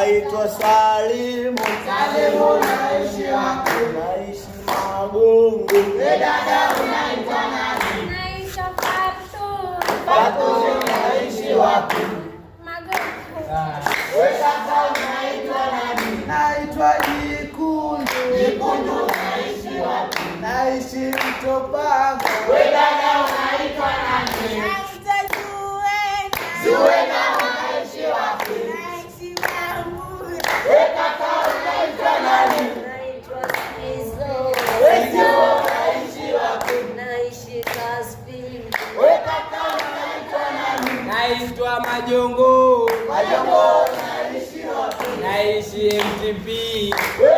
Naitwa Salimu. Salimu, unaishi wapi? Naishi Magongo. We dada, unaitwa nani? Naitwa Fatuma. Fatuma, unaishi wapi? Magongo. We kaka, unaitwa nani? Naitwa Jikundu. Jikundu, unaishi wapi? Naishi Mtopanga. We dada, unaitwa nani? Naitwa Zuena. Zuena, unaishi wapi? Naishi Bamburi. We kaka, unaitwa nani? Naitwa Sizo. We Sizo, unaishi wapi? Naishi Kaspi. We kaka, unaitwa nani? Naitwa Majongo, Majongo, unaishi wapi? Naishi MTP. We